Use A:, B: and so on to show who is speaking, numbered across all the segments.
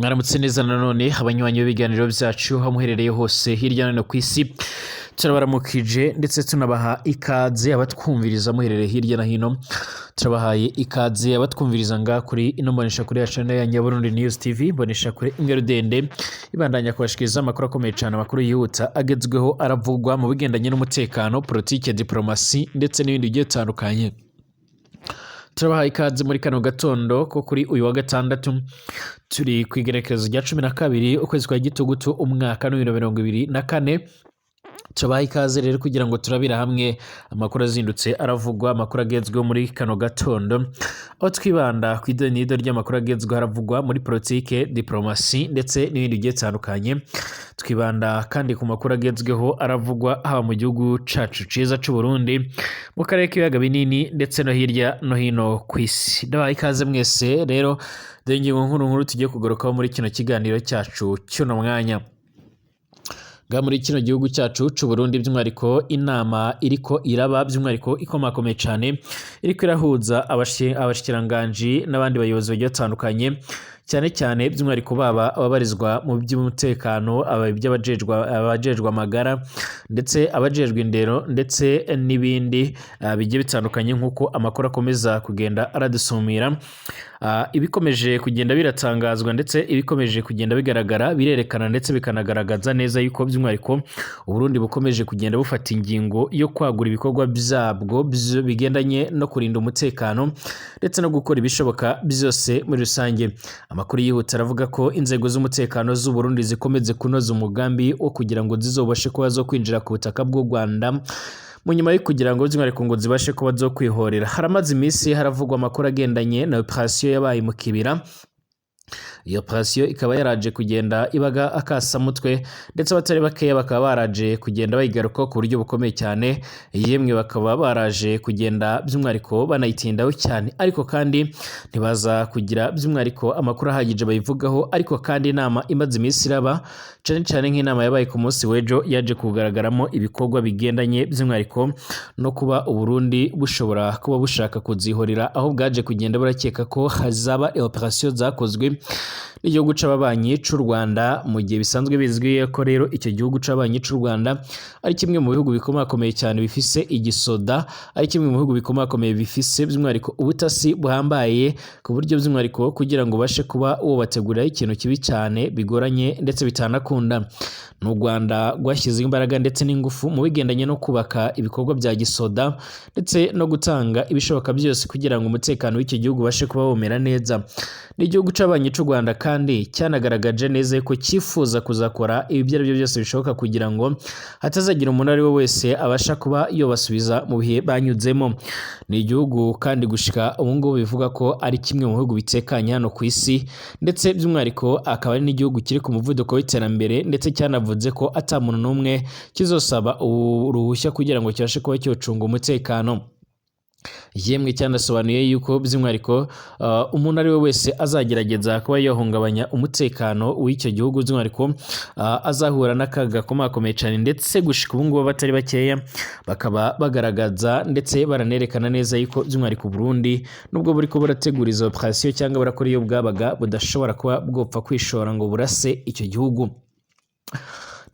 A: Mwaramutse neza nanone abanywanyi b'ibiganiro byacu aho muherereye hose hirya no hino ku isi, turabaramukije ndetse tunabaha ikaze. Abatwumviriza muherereye hirya no hino, turabahaye ikaze. Abatwumviriza nga kuri ino mbonesha kure ya channel ya Nyaburundi News TV, mbonesha kure imwe rudende ibandanya kubashikiriza amakuru akomeye cyane, amakuru yihuta agezweho aravugwa mu bigendanye n'umutekano, politike, diplomasi ndetse n'ibindi bigiye bitandukanye. Turabahaye ikaze muri kano gatondo ko kuri uyu wa gatandatu, turi ku igerekezo rya 12 ukwezi kwa gitugutu umwaka wa 2024. Tubaha ikaze rero kugira ngo turabira hamwe amakuru azindutse aravugwa, amakuru agezweho muri kano gatondo, aho twibanda ku idonido ry'amakuru agezweho aravugwa muri politike, diplomasi ndetse n'ibindi bigiye bitandukanye. Twibanda kandi ku makuru agezweho aravugwa haba mu gihugu cacu ciza c'u Burundi, mu karere k'ibiyaga binini ndetse no hirya no hino ku isi. Ndabaha ikaze mwese rero. Dore ingingo nkuru nkuru tugiye kugarukaho muri kino kiganiro cyacu cy'uno mwanya. Nga muri kino gihugu cyacu c'u Burundi, by'umwihariko inama iriko iraba, by'umwihariko ikomakomeye cane, iriko irahuza abashikiranganji n'abandi bayobozi bagiye batandukanye, cyane cyane by'umwihariko baba ababarizwa mu by'umutekano, abajejwe amagara ndetse abajejwe indero ndetse n'ibindi bigiye bitandukanye, nk'uko amakuru akomeza kugenda aradusumira. Ibikomeje kugenda biratangazwa ndetse ibikomeje kugenda bigaragara birerekana ndetse bikanagaragaza neza yuko by'umwihariko Uburundi bukomeje kugenda bufata ingingo yo kwagura ibikorwa byabwo bigendanye no kurinda umutekano ndetse no gukora ibishoboka byose muri rusange. Amakuru yihuta aravuga ko inzego z'umutekano z'u Burundi zikomeze kunoza umugambi wo kugira ngo zizobashe kuba zo kwinjira ku butaka bw'u Rwanda mu nyuma yo kugira ngo by'umwihariko ngo zibashe kuba zo kwihorera. Haramaze iminsi haravugwa amakuru agendanye na operasiyo yabaye mu Kibira. Iyo operasiyo ikaba yaraje kugenda ibaga akasamutwe, ndetse abatari bakeya bakaba baraje kugenda bayigarukaho ku buryo bukomeye cyane, yemwe bakaba baraje kugenda by'umwihariko banayitindaho cyane, ariko kandi ntibaza kugira by'umwihariko amakuru ahagije bayivugaho. Ariko kandi inama imaze iminsi iraba, cyane cyane nk'inama yabaye ku munsi w'ejo, yaje kugaragaramo ibikorwa bigendanye by'umwihariko no kuba Uburundi bushobora kuba bushaka kuzihorera, aho bwaje kugenda burakeka ko hazaba operasiyo zakozwe n'igihugu c'ababanyi c'u Rwanda, mu gihe bisanzwe bizwi ko rero icyo gihugu c'ababanyi c'u Rwanda ari kimwe mu bihugu bikomakomeye cyane bifise igisoda, ari kimwe mu bihugu bikomakomeye bifise by'umwihariko ubutasi buhambaye, ku buryo by'umwihariko kugira ngo ubashe kuba wobateguriraho ikintu kibi cyane bigoranye ndetse bitanakunda. Ni u Rwanda rwashyize imbaraga ndetse n'ingufu mu bigendanye no kubaka ibikorwa bya gisoda ndetse no gutanga ibishoboka byose kugira ngo umutekano w'icyo gihugu ubashe kuba womera neza. Ni igihugu c'abanyi c'u Rwanda kandi cyanagaragaje neza ko cyifuza kuzakora ibyo ari byo byose bishoboka kugira ngo hatazagira umuntu ari we wese abasha kuba yobasubiza mu bihe banyuzemo. Ni igihugu kandi gushika ubu ngubu bivuga ko ari kimwe mu bihugu bitekanye hano ku isi, ndetse by'umwihariko akaba ari n'igihugu kiri ku muvuduko w'iterambere, ndetse cyanavuze ko ata muntu n'umwe kizosaba uruhushya kugira ngo kibashe kuba cyocunga umutekano. Yemwe cyanasobanuye yuko by'umwihariko umuntu ari we wese azagerageza kuba yahungabanya umutekano w'icyo gihugu, by'umwihariko azahura n'akaga gakomakomeye cyane, ndetse gushika ubu ngubu abatari bakeya bakaba bagaragaza ndetse baranerekana neza yuko by'umwihariko Burundi, nubwo buriko burategura izo operasiyo cyangwa burakora iyo bwabaga, budashobora kuba bwopfa kwishora ngo burase icyo gihugu.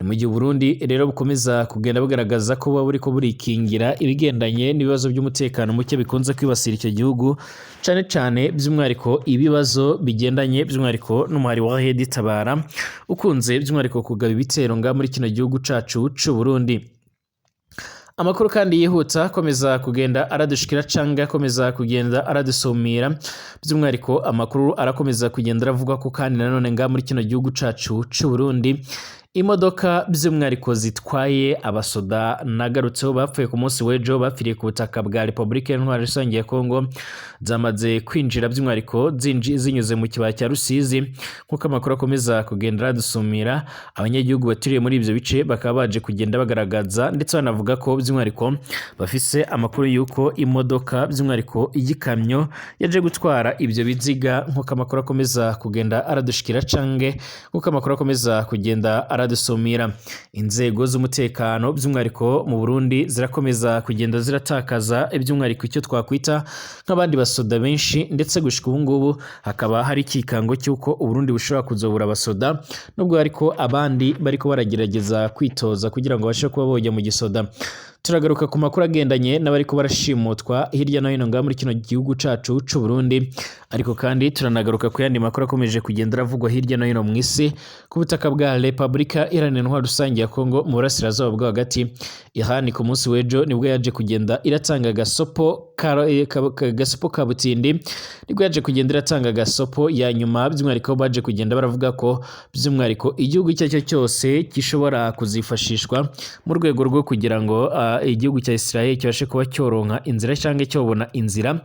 A: Ni mu gihe Burundi rero bukomeza kugenda bugaragaza ko buba buriko burikingira ibigendanye n'ibibazo by'umutekano muke bikunze kwibasira icyo gihugu, cane cane by'umwihariko ibibazo bigendanye by'umwihariko n'umuhari wa Red Tabara ukunze by'umwihariko kugaba ibitero nga muri kino gihugu cacu c'u Burundi. Amakuru kandi yihuta akomeza kugenda aradushikira canga akomeza kugenda aradusumira, by'umwihariko amakuru arakomeza kugenda aravuga ko kandi nanone nga muri kino gihugu cacu c'u Burundi imodoka by'umwihariko zitwaye abasoda nagarutseho bapfuye ku munsi w'ejo, bapfiriye ku butaka bwa Repubulika y'Intwaro Rusange ya Kongo, zamaze kwinjira by'umwihariko zinyuze mu kibaya cya Rusizi, nk'uko amakuru akomeza kugenda aradusumira. Abanyagihugu baturiye muri ibyo bice bakaba baje kugenda bagaragaza ndetse banavuga ko by'umwihariko bafise amakuru y'uko imodoka by'umwihariko y'ikamyo yaje gutwara ibyo biziga, nk'uko amakuru akomeza kugenda aradushikira cange nk'uko amakuru akomeza kugenda aradusumira. aradusumira. Inzego z'umutekano by'umwihariko mu Burundi zirakomeza kugenda ziratakaza by'umwihariko icyo twakwita nk'abandi basoda benshi, ndetse gushika ubu ngubu hakaba hari ikikango cy'uko Uburundi bushobora kuzobura abasoda, nubwo ariko abandi bariko baragerageza kwitoza kugira ngo babashe kuba bojya mu gisoda. Turagaruka ku makuru agendanye n'abariko barashimutwa hirya no hino ngaha muri kino gihugu cacu c'u Burundi, ariko kandi turanagaruka ku yandi makuru akomeje kugenda aravugwa hirya no hino mu isi ku butaka bwa Repubulika Iharanira Intwaro Rusange ya Kongo mu burasirazuba bwo hagati. Iran ku munsi w'ejo nibwo yaje kugenda iratanga agasopo gasopo ka butindi, nibwo yaje kugenda iratanga agasopo ya nyuma, by'umwihariko baje kugenda baravuga ko by'umwihariko igihugu icyo ari cyo cyose gishobora kuzifashishwa mu rwego rwo kugira ngo igihugu cya Israel kibashe kuba cyoronka inzira cyangwa cyobona inzira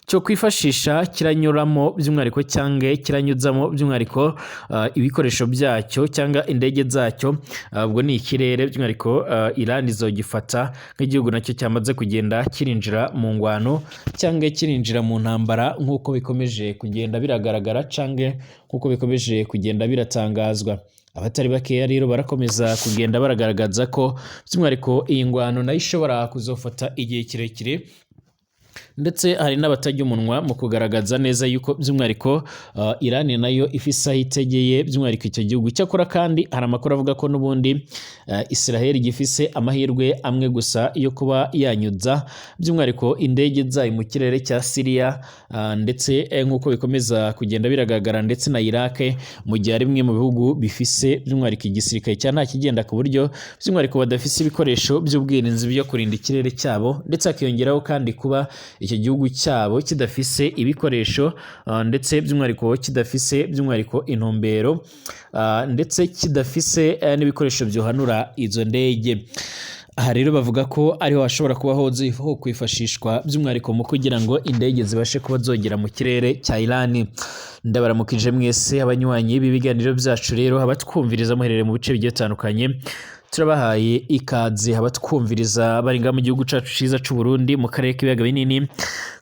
A: cyo kwifashisha kiranyuramo by'umwihariko cyangwa kiranyuzamo by'umwihariko ibikoresho byacyo cyangwa indege zacyo, ubwo ni ikirere by'umwihariko Iran izogifata nk'igihugu nacyo cyamaze kugenda kirinjira mu ngwano cyangwa kirinjira mu ntambara nk'uko bikomeje kugenda biragaragara cyangwa nk'uko bikomeje kugenda biratangazwa. Abatari bakeya rero barakomeza kugenda baragaragaza ko by'umwihariko iyi ngwano nayo ishobora kuzofata igihe kirekire, ndetse hari n'abatajya umunwa mu kugaragaza neza yuko by'umwihariko Iran nayo ifise aho itegeye by'umwihariko icyo gihugu. Cyakora kandi hari amakuru avuga ko n'ubundi Israel gifise amahirwe amwe gusa yo kuba yanyuza by'umwihariko indege zayo mu kirere cya Syria, ndetse nk'uko bikomeza kugenda biragaragara ndetse na Iraq, mu gihe ari bimwe mu bihugu bifise by'umwihariko igisirikare cya nta kigenda, ku buryo by'umwihariko badafise ibikoresho by'ubwirinzi byo kurinda ikirere cyabo, ndetse hakiyongeraho kandi kuba icyo gihugu cyabo kidafise ibikoresho, ndetse by'umwihariko kidafise by'umwihariko intumbero, ndetse kidafise n'ibikoresho byohanura izo ndege. Aha rero bavuga ko ariho hashobora kuba ho kwifashishwa by'umwihariko mu kugira ngo indege zibashe kuba zogera mu kirere cya Iran. Ndabaramukije mwese abanywanyi b'ibiganiro byacu rero, abatwumviriza muherereye mu bice bigiye bitandukanye, turabahaye ikaze. Abatwumviriza bari ngaha mu gihugu cacu ciza c'u Burundi, mu karere k'ibiyaga binini,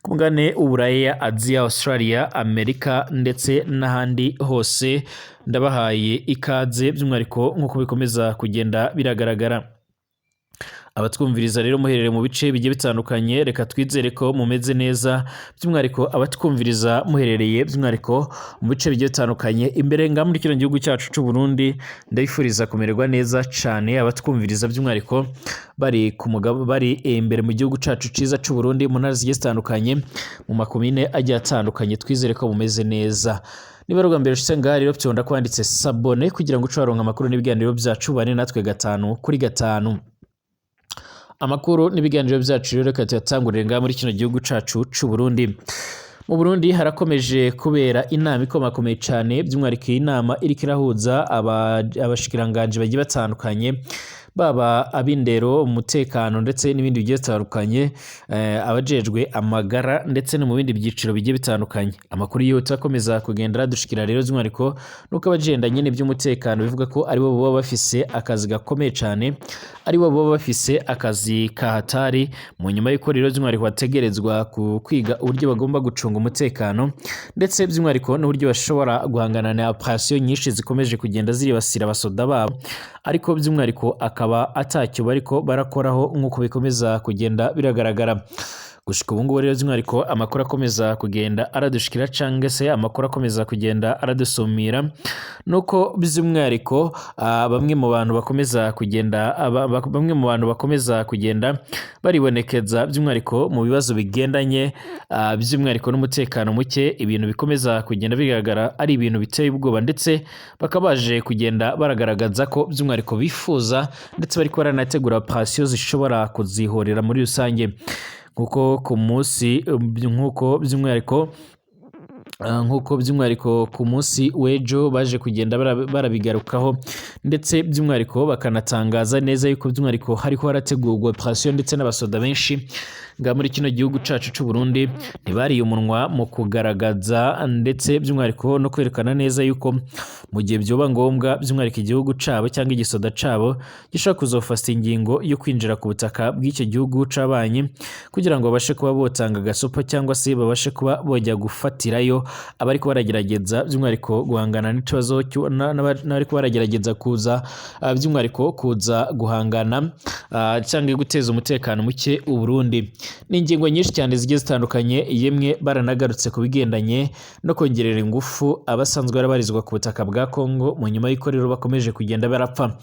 A: ku mugabane w'Uburaya, Aziya, Australia, Amerika ndetse n'ahandi hose, ndabahaye ikaze by'umwihariko nk'uko bikomeza kugenda biragaragara. Abatwumviriza rero muherereye mu bice bigiye bitandukanye, reka twizere ko mumeze neza, by'umwihariko abatwumviriza muherereye by'umwihariko mu bice bigiye bitandukanye imbere ngaha muri kino gihugu cyacu c'u Burundi, ndabifuriza kumererwa neza cane. Abatwumviriza by'umwihariko bari ku mugabo bari imbere mu gihugu cacu ciza c'u Burundi, mu ntara zigiye zitandukanye, mu makomine agiye atandukanye, twizere ko mumeze neza. Niba ari ubwa mbere ushitse ngaha rero, fyonda kwanditse s'abonner kugira ngo uce waronka amakuru n'ibiganiro byacu, bane natwe gatanu kuri gatanu. Amakuru n'ibiganiro byacu rero reka tuyatangurire ngaha muri kino gihugu cacu c'u Burundi. Mu Burundi harakomeje kubera inama ikomakomeye cane, by'umwihariko iyi nama iriko irahuza abashikiranganji bagiye batandukanye, baba ab'indero, umutekano ndetse n'ibindi bigiye bitandukanye, abajejwe amagara ndetse no mu bindi byiciro bigiye bitandukanye. Amakuru yihuta akomeza kugenda aradushikira rero by'umwihariko nuko abagendanye n'iby'umutekano bivuga ko aribo baba bafise akazi gakomeye cane, aribo baba bafise akazi ka hatari, mu nyuma y'uko rero by'umwihariko bategerezwa kwiga uburyo bagomba gucunga umutekano, ndetse by'umwihariko n'uburyo bashobora guhangana na operation nyinshi zikomeje kugenda zibasira abasoda babo, ariko by'umwihariko akaba atacyo bariko barakoraho nk'uko bikomeza kugenda biragaragara. Gushika ubu ngubu rero by'umwihariko amakuru akomeza kugenda aradushikira cyangwa se amakuru akomeza kugenda aradusumira nuko by'umwihariko bamwe mu bantu bakomeza kugenda bamwe mu bantu bakomeza kugenda baribonekeza by'umwihariko mu bibazo bigendanye by'umwihariko n'umutekano muke, ibintu bikomeza kugenda bigaragara ari ibintu biteye ubwoba, ndetse bakaba baje kugenda baragaragaza ko by'umwihariko bifuza ndetse bariko baranategura operation zishobora kuzihorera muri rusange, nkuko ku munsi nkuko by'umwihariko nkuko by'umwihariko ku munsi w'ejo baje kugenda barabigarukaho, ndetse by'umwihariko bakanatangaza neza yuko by'umwihariko hariko harategurwa operation ndetse n'abasoda benshi. nga muri kino gihugu cacu c'u Burundi ntibariye umunwa mu kugaragaza ndetse by'umwihariko no kwerekana neza yuko mu gihe byoba ngombwa by'umwihariko igihugu cabo cyangwa igisoda cabo gishobora kuzofata ingingo yo kwinjira ku butaka bw'icyo gihugu c'abanyi kugira ngo babashe kuba botanga agasopo cyangwa se babashe kuba bojya gufatirayo abariko baragerageza by'umwihariko guhangana n'ikibazo n'abariko baragerageza kuza by'umwihariko kuza guhangana cyangwa guteza umutekano muke u Burundi. Ni ingingo nyinshi cyane zigiye zitandukanye, yemwe baranagarutse ku bigendanye no kongerera ingufu abasanzwe barabarizwa ku butaka bwa Kongo mu nyuma y'uko rero bakomeje kugenda barapfa.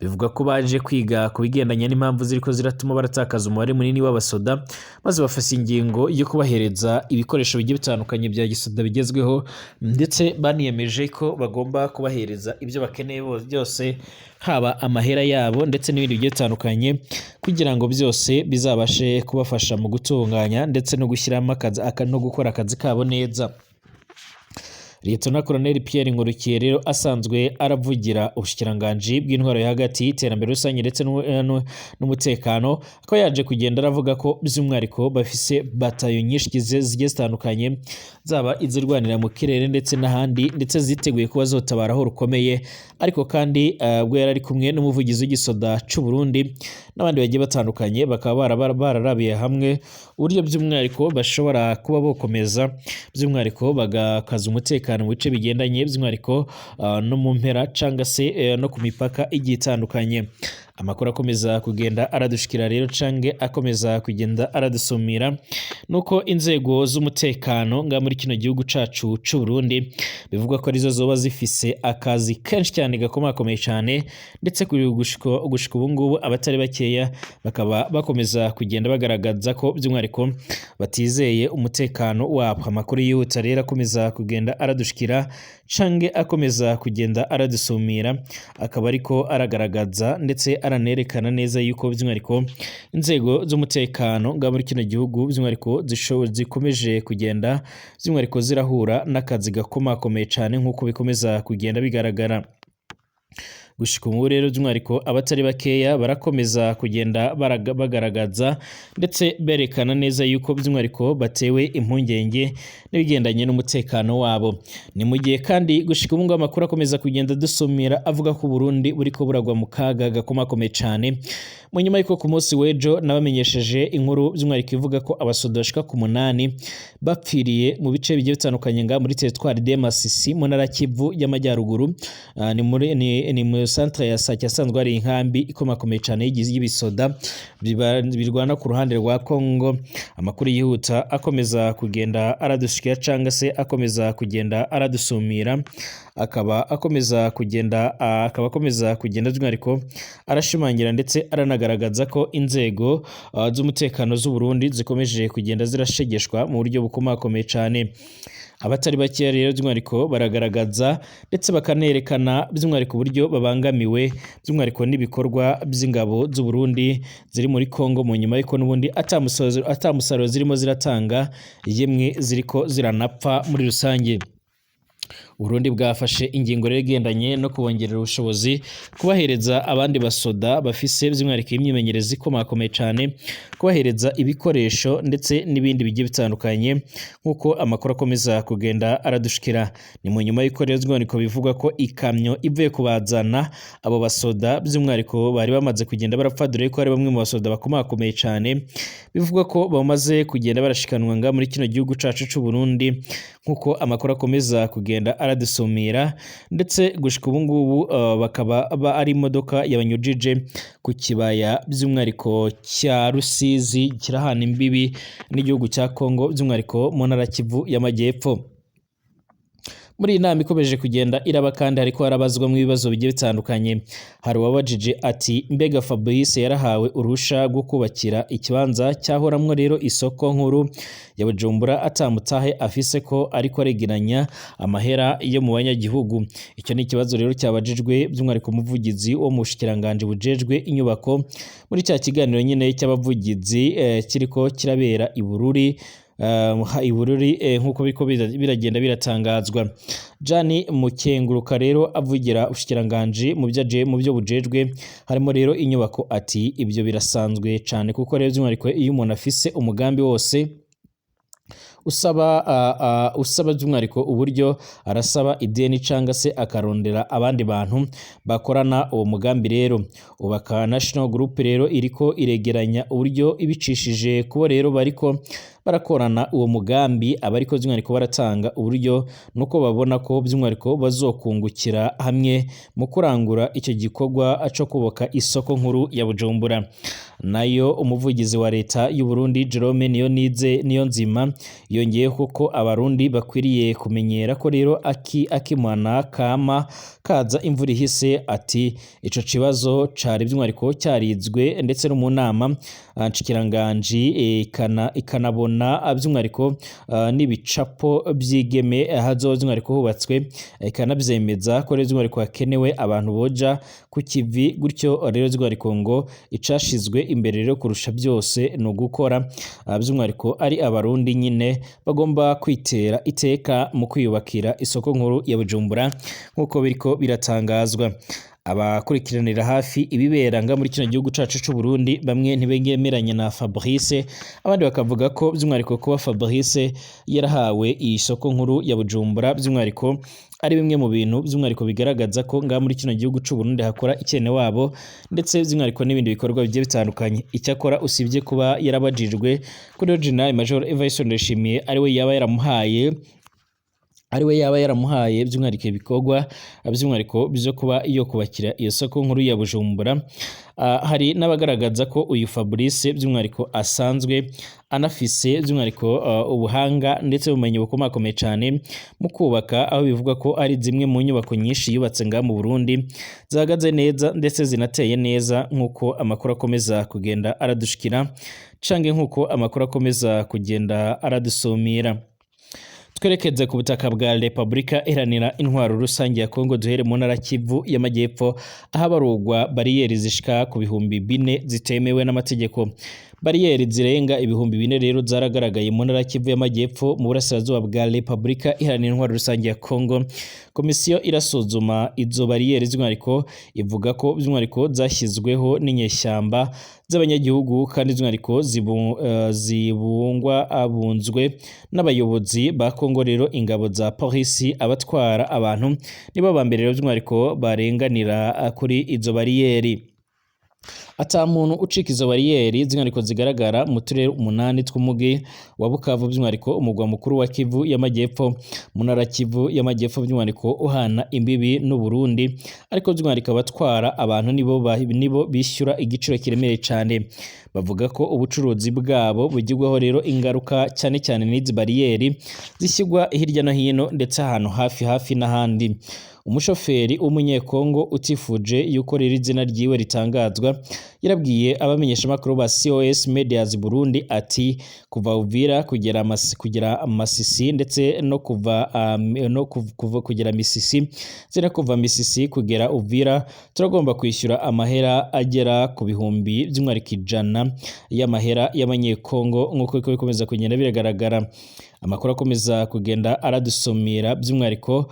A: Bivuga ko baje kwiga ku bigendanye n'impamvu ziriko ziratuma baratakaza umubare munini w'abasoda, maze bafata ingingo yo kubahereza ibikoresho bigiye bitandukanye bya gisoda bigezweho, ndetse baniyemeje ko bagomba kubahereza ibyo bakeneye byose, haba amahera yabo ndetse n'ibindi bigiye bitandukanye, kugira ngo byose bizabashe kubafasha mu gutunganya ndetse no gushyiramo akazi no gukora akazi kabo neza. Liyetona Koloneli Pierre Nkurikiye rero asanzwe aravugira ubushikiranganji bw'intwaro yo hagati, iterambere rusange ndetse n'umutekano, akaba yaje kugenda aravuga ko by'umwihariko bafise batayo nyinshi zigiye zitandukanye, zaba izirwanira mu kirere ndetse n'ahandi, ndetse ziteguye kuba zotabara aho rukomeye. Ariko kandi ubwo yari ari kumwe n'umuvugizi w'igisoda c'u Burundi n'abandi bagiye batandukanye, bakaba bararabiye hamwe uburyo by'umwihariko bashobora kuba bokomeza by'umwihariko bagakaza umutekano mu bice bigendanye by'umwihariko no mu mpera cyangwa se no ku mipaka igiye itandukanye. Amakuru akomeza kugenda aradushikira rero cange akomeza kugenda aradusumira nuko inzego z'umutekano nga muri kino gihugu cacu c'u Burundi bivugwa ko arizo zoba zifise akazi kenshi cyane gakomakomeye cyane, ndetse kuri gushika ubu ngubu abatari bakeya bakaba bakomeza kugenda bagaragaza ko by'umwihariko batizeye umutekano wabo. Amakuru yihuta rero akomeza kugenda aradushikira cange akomeza kugenda aradusumira akaba ariko aragaragaza ndetse aranerekana neza yuko by'umwihariko inzego z'umutekano nga muri kino gihugu by'umwihariko zikomeje kugenda by'umwihariko zirahura n'akazi gakomakomeye cyane nk'uko bikomeza kugenda bigaragara. Gushika ubu rero by'umwihariko abatari bakeya barakomeza kugenda bagaragaza ndetse berekana neza yuko by'umwihariko batewe impungenge n'ibigendanye n'umutekano wabo. Ni mu gihe kandi gushika ubu ngubu amakuru akomeza kugenda dusumira avuga ko Burundi buriko buragwa mu kaga gakomakomeye cyane. Mu nyuma y'uko ku munsi w'ejo nabamenyesheje inkuru by'umwihariko ivuga ko abasoda bashika ku 8 bapfiriye mu bice bigiye bitandukanye nga muri teritwari de Masisi mu ntara Kivu y'Amajyaruguru, ni muri ni mu centre ya Sake asanzwe ari inkambi ikomakomeye cyane y'ibisoda birwana ku ruhande rwa Kongo. Amakuru yihuta akomeza kugenda aradushikira cyangwa se akomeza kugenda aradusumira akaba akomeza kugenda by'umwihariko arashimangira ndetse aranagaragaza ko inzego z'umutekano z'u Burundi zikomeje kugenda zirashegeshwa mu buryo bukomakomeye cyane. Abatari bakeya rero by'umwihariko baragaragaza ndetse bakanerekana by'umwihariko uburyo babangamiwe by'umwihariko n'ibikorwa by'ingabo z'u Burundi ziri muri Kongo mu nyuma y'uko n'ubundi atamusaruro zirimo ziratanga, yemwe ziriko ziranapfa muri rusange. Burundi bwafashe ingingo rero igendanye no kubongerera ubushobozi, kubahereza abandi basoda bafise by'umwihariko imyimenyerezo ikomakomeye cyane, kubahereza ibikoresho ndetse n'ibindi bigiye bitandukanye nk'uko amakuru akomeza kugenda aradushikira. Ni mu nyuma y'uko rero by'umwihariko bivugwa ko ikamyo ivuye kubazana abo basoda by'umwihariko bari bamaze kugenda barapfa, dore ko hari bamwe mu basoda bakomakomeye cyane bivugwa ko bamaze kugenda barashikanwa nga muri kino gihugu cacu c'u Burundi nk'uko amakuru akomeza kugenda aradusumira, ndetse gushika ubu ngubu bakaba ari imodoka yabanyujije ku kibaya by'umwihariko cya Rusizi kirahana imbibi n'igihugu cya Kongo by'umwihariko mu ntara Kivu y'Amajyepfo. Muri iyi nama ikomeje kugenda iraba kandi hariko harabazwamwo ibibazo bigiye bitandukanye. Hari uwabajije ati mbega Fabrice yarahawe uruhusha rwo kubakira ikibanza cyahoramwo rero isoko nkuru ya Bujumbura atamutahe afise ko ariko aregeranya amahera yo mu banyagihugu. Icyo ni ikibazo rero cyabajijwe by'umwihariko umuvugizi wo mu bushikiranganji bujejwe inyubako muri cya kiganiro nyine cy'abavugizi kiriko kirabera i Bururi, nkuko biriko biragenda biratangazwa. Jani Mukenguruka rero avugira ubushikiranganji mu byo aje mu byo bujejwe harimo rero inyubako, ati ibyo birasanzwe cane, kuko rero by'umwihariko iyo umuntu afise umugambi wose usaba by'umwihariko uburyo, arasaba ideni canga se akarondera abandi bantu bakorana uwo mugambi. Rero ubaka National Group rero iriko iregeranya uburyo ibicishije kubo rero bariko barakorana uwo mugambi. Abariko by'umwihariko baratanga uburyo nuko babona ko by'umwihariko bazokungukira hamwe mu kurangura icyo gikorwa co kubaka isoko nkuru ya Bujumbura. Nayo umuvugizi wa leta y'u Burundi Jerome Niyonize Niyonzima yongeyeho ko abarundi bakwiriye kumenyera ko rero aki akimana kama kaza imvura ihise. Ati ico kibazo cari by'umwihariko cyarizwe ndetse no mu nama nshikiranganji, ikanabona by'umwihariko n'ibicapo by'igeme hazoba by'umwihariko hubatswe, ikanabyemeza ko rero by'umwihariko hakenewe abantu boja ku kivi. Gutyo rero by'umwihariko ngo icashizwe imbere rero kurusha byose ni ugukora, by'umwihariko ari abarundi nyine bagomba kwitera iteka mu kwiyubakira isoko nkuru ya Bujumbura, nk'uko biriko biratangazwa. Abakurikiranira hafi ibibera nga muri kino gihugu cacu c'u Burundi, bamwe ntibemeranya na Fabrice, abandi bakavuga ko by'umwihariko kuba Fabrice yarahawe iyi soko nkuru ya Bujumbura by'umwihariko ari bimwe mu bintu by'umwihariko bigaragaza ko nga muri kino gihugu c'u Burundi hakora ikene wabo, ndetse by'umwihariko n'ibindi bikorwa bigiye bitandukanye. Icyakora usibye kuba yarabajijwe kuri General Major Evariste Ndayishimiye ariwe yaba yaramuhaye by'umwihariko ibikorwa by'umwihariko byo kuba iyo kubakira iyo soko nkuru ya Bujumbura, hari n'abagaragaza ko uyu Fabrice by'umwihariko asanzwe anafise by'umwihariko ubuhanga ndetse ubumenyi bukomakomeye cyane mu kubaka, aho bivugwa ko ari zimwe mu nyubako nyinshi yubatse ngaha mu Burundi zihagaze neza ndetse zinateye neza, nk'uko amakuru akomeza kugenda aradushikira canke nk'uko amakuru akomeza kugenda aradusumira. Twerekeze ku butaka bwa Repubulika Iharanira Intwaro Rusange ya Kongo, duhere mu ntara Kivu y'Amajyepfo, ahabarurwa bariyeri zishika ku 4000 zitemewe n'amategeko. Bariyeri zirenga 4000 rero zaragaragaye mu ntara Kivu y'Amajyepfo mu burasirazuba bwa Repubulika Iharanira Intwaro Rusange ya Kongo. Komisiyo irasuzuma izo bariyeri by'umwihariko ivuga ko by'umwihariko zashyizweho n'inyeshyamba z'abanyagihugu, kandi by'umwihariko zibungwa abunzwe n'abayobozi ba Kongo. Rero ingabo za polisi, abatwara abantu nibo ba mbere rero by'umwihariko barenganira kuri izo bariyeri. Ata muntu ucika izo bariyeri by'umwihariko zigaragara mu turere 8 tw'umugi wa Bukavu, by'umwihariko umugwa mukuru wa Kivu y'Amajyepfo, mu ntara Kivu y'Amajyepfo by'umwihariko uhana imbibi n'u Burundi. Ariko by'umwihariko abatwara abantu nibo bishyura igiciro kiremereye cyane. Bavuga ko ubucuruzi bwabo bugirwaho rero ingaruka cyane cyane n'izi bariyeri zishyirwa hirya no hino ndetse ahantu hafi hafi n'ahandi. Umushoferi w'umunyekongo utifuje yuko rero izina ryiwe ritangazwa yarabwiye abamenyeshamakuru ba COS Medias Burundi ati kuva Uvira kugera Masisi, ndetse no kuva no kuva kugera Misisi, ndetse no kuva Misisi kugera Uvira, turagomba kwishyura amahera agera ku bihumbi by'umwihariko 100 y'amahera y'amanyekongo, nk'uko bikomeza kugenda biragaragara. Amakuru akomeza kugenda aradusomera by'umwihariko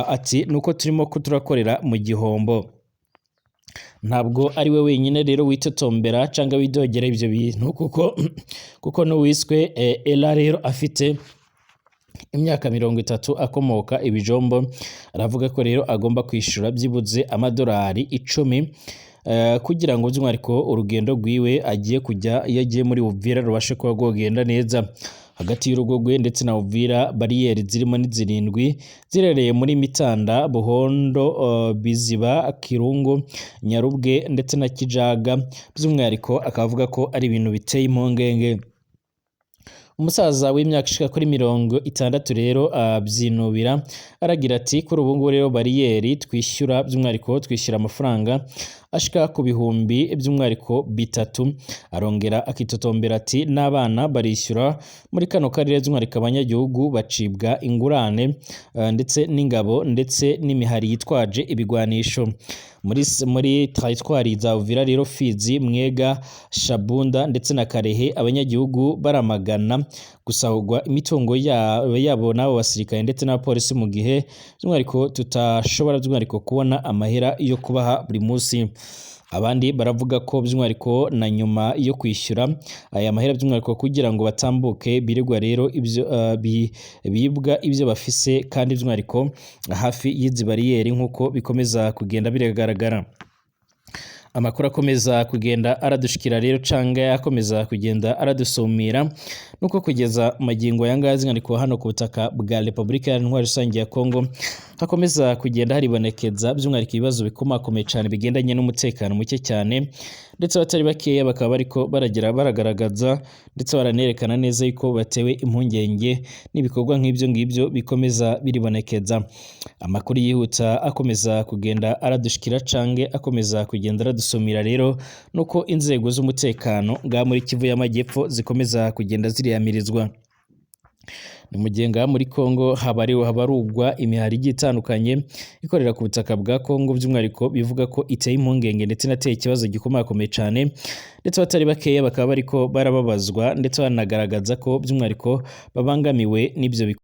A: ati nuko turimo turakorera mu gihombo. Ntabwo ari we wenyine rero witotombera cyangwa widogera ibyo bintu, kuko n'uwiswe Ella rero afite imyaka 30, akomoka ibijombo, aravuga ko rero agomba kwishyura byibuze amadolari 10 kugira ngo by'umwihariko urugendo rwiwe agiye kujya iyo agiye muri Uvira rubashe kuba rwogenda neza. Hagati y'urugo rwe ndetse na Uvira, bariyeri zirimo ni zirindwi, zirereye muri Mitanda, Buhondo, Biziba, Kirungu, Nyarubwe ndetse na Kijaga. By'umwihariko akavuga ko ari ibintu biteye impungenge. Umusaza w'imyaka ishika kuri 60 rero abyinubira, aragira ati kuri ubu ngubu rero bariyeri twishyura, by'umwihariko twishyura amafaranga ashika ku bihumbi by'umwihariko 3. Arongera akitotombera ati n'abana barishyura muri kano karere, by'umwihariko abanyagihugu bacibwa ingurane, ndetse n'ingabo ndetse n'imihari yitwaje ibigwanisho. Muri teritwari za Uvira rero, Fizi, Mwega, Shabunda ndetse na Karehe, abanyagihugu baramagana gusahurwa imitungo yabo n'abo basirikare ndetse n'abapolisi, mu gihe by'umwihariko tutashobora by'umwihariko kubona amahera yo kubaha buri munsi. Abandi baravuga ko by'umwihariko na nyuma yo kwishyura aya mahera by'umwihariko kugira ngo batambuke, birirwa rero ibyo bibwa ibyo bafise, kandi by'umwihariko hafi y'izi bariyeri, nk'uko bikomeza kugenda biragaragara. Amakuru akomeza kugenda aradushikira rero canke akomeza kugenda aradusumira, nuko kugeza magingo aya ngaya by'umwihariko hano ku butaka bwa Repubulika Iharanira Rusange ya Kongo hakomeza kugenda haribonekeza by'umwihariko ibibazo bikomakomeye cyane bigendanye n'umutekano muke cyane, ndetse abatari bakeya bakaba bariko baragira baragaragaza ndetse baranerekana neza yuko batewe impungenge n'ibikorwa nk'ibyo ngibyo bikomeza biribonekeza. Amakuru yihuta akomeza kugenda aradushikira canke akomeza kugenda aradusumira rero, nuko inzego z'umutekano ngaha muri Kivu y'Amajyepfo zikomeza kugenda ziriyamirizwa. Ni mu gihe ngaha muri Kongo habarugwa imihari igiye itandukanye ikorera ku butaka bwa Kongo, by'umwihariko bivuga ko iteye impungenge ndetse inateye ikibazo gikomakomeye cyane, ndetse abatari bakeya bakaba bariko barababazwa ndetse banagaragaza ko by'umwihariko babangamiwe n'ibyo bikorwa.